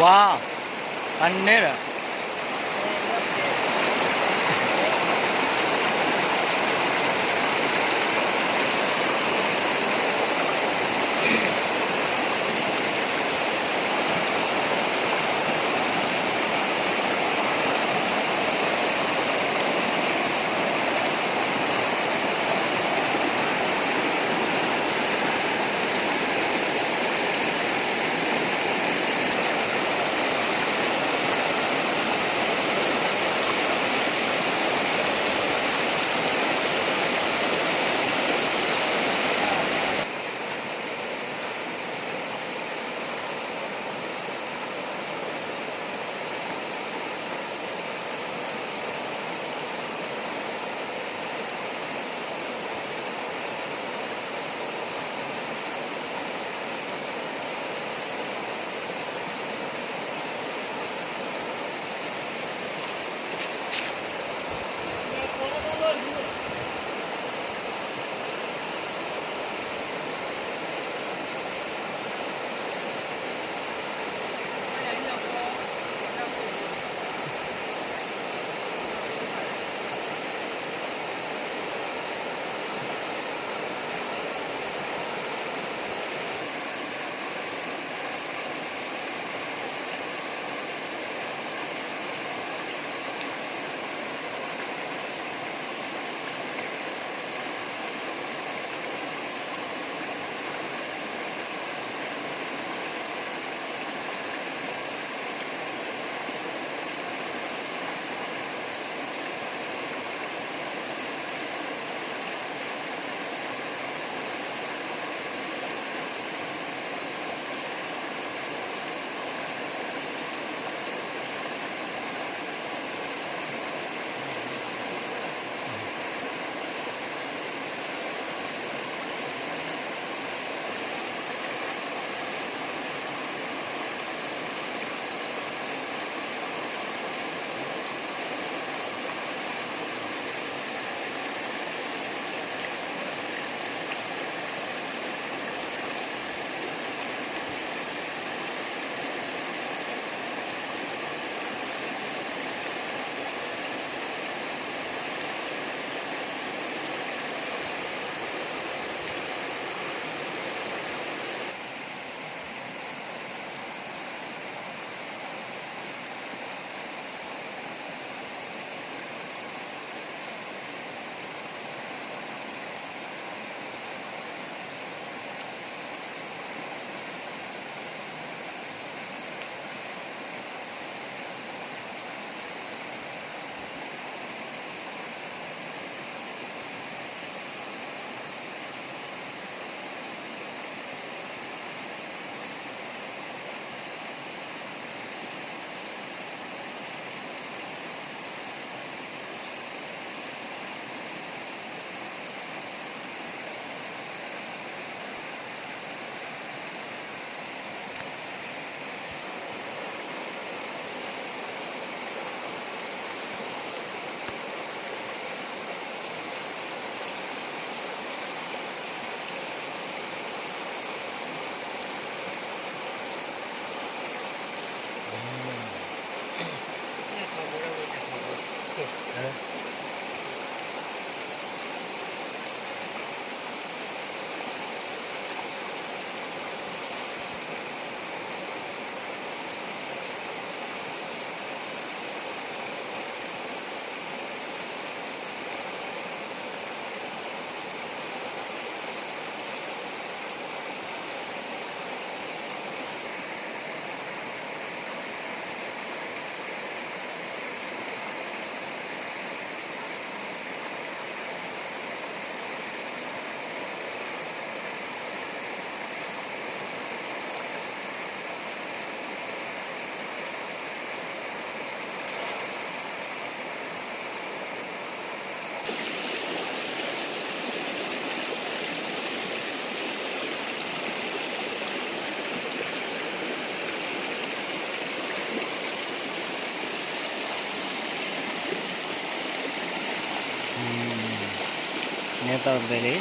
Wow, anera. န့ၣ်သီၣ်တဘ့ၣ်လံ.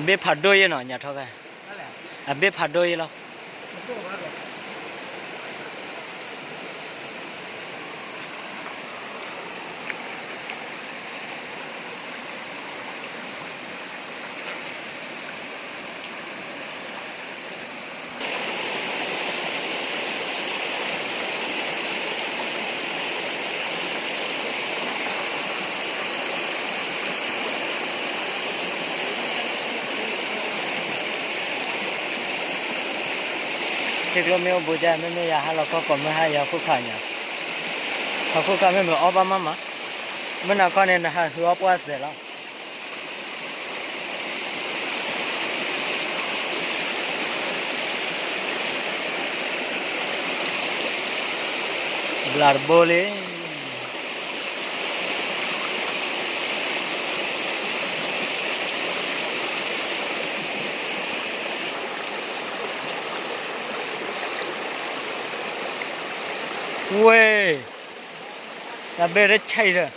ဘ့ၣ်ဖးဒိၣ်ယဲၢ်နီၤ ညၣ်ထီၣ်ခါ, အဘ့ၣ်ဖးဒိၣ်ယဲၢ်လီၤ. ထံကျိမ့ၢ်အိၣ်ဘူးကၢ် မ့မ့ၢ်ယဟးလီၤခီကီၢ်မ့ၢ်ဟါ ယဟီၣ်ခိၣ်ခါညါ, ဟီၣ်ခိၣ်ခါမ့ၢ်မ့ၢ်အီၣ်ဘၣ်မးမး, မ့ၢ်နၤခီန့ၣ် နဟးဟုအီၣ်ပှၢ်စဲးလီၤ. ဘျးတဘိလံ. ဝ့ၢ်, တၢ်ဘ့ၣ်တဆံးဒီး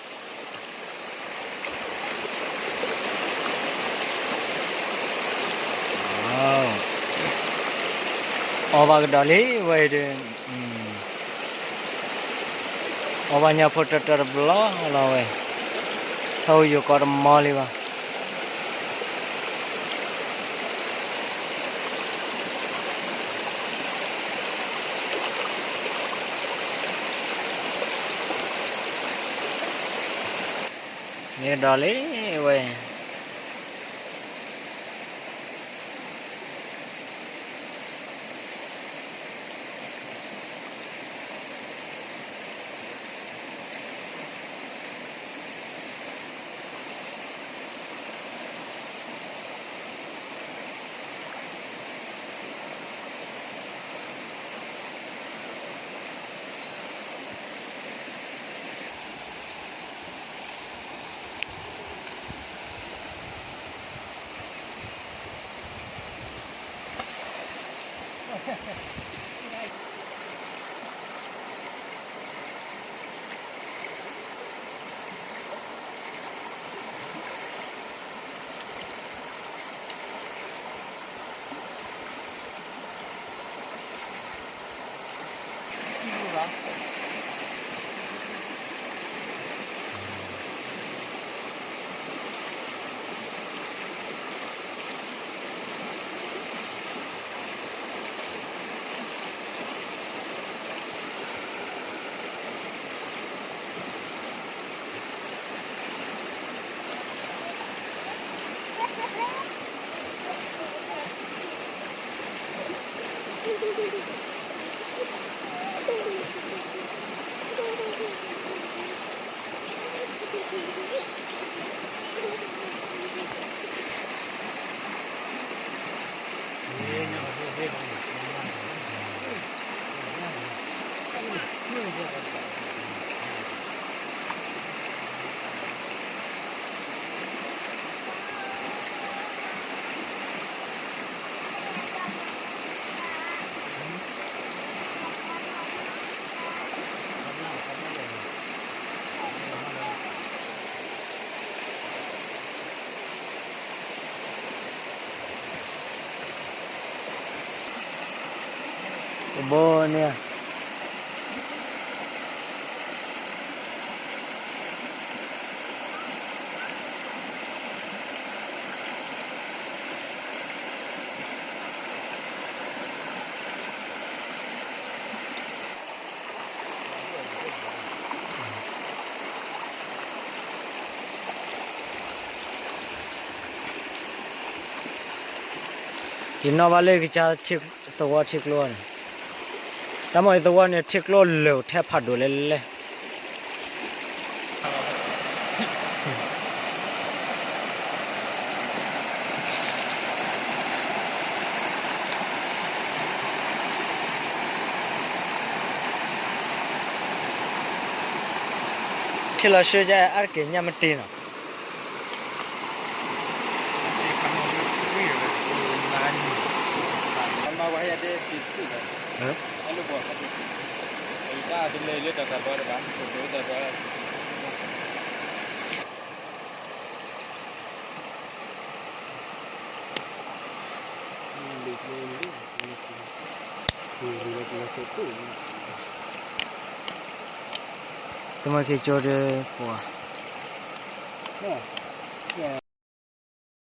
အီၣ်ဘၣ်ကဒီးလံဝဲဒီး, အီၣ်ဘၣ်ညၣ်ဖိတၢတၢတဘျီလီၤဝဲ, ထီၣ်ယိၤကီတမီလံဘၣ်. န့ၣ်ဒီးလံဝဲ. ကဘီန့ၣ် ယနီၣ်ဘၣ်လၢကစၢ်သဝီထံကျိန့ၣ်, တၢ်မ့ၢ်အသဝီန့ၣ် ထံကျိလၢာ်ထဲဖးဒိၣ်လဲၣ်လဲၣ်. ဆ့လီၤဆှၢယအါတက့ၢ်ညၣ်မ့ၢ်တ့ၢ်နီၤ. တမ့ၢ်က့ၤကၠိဒီးပှၤ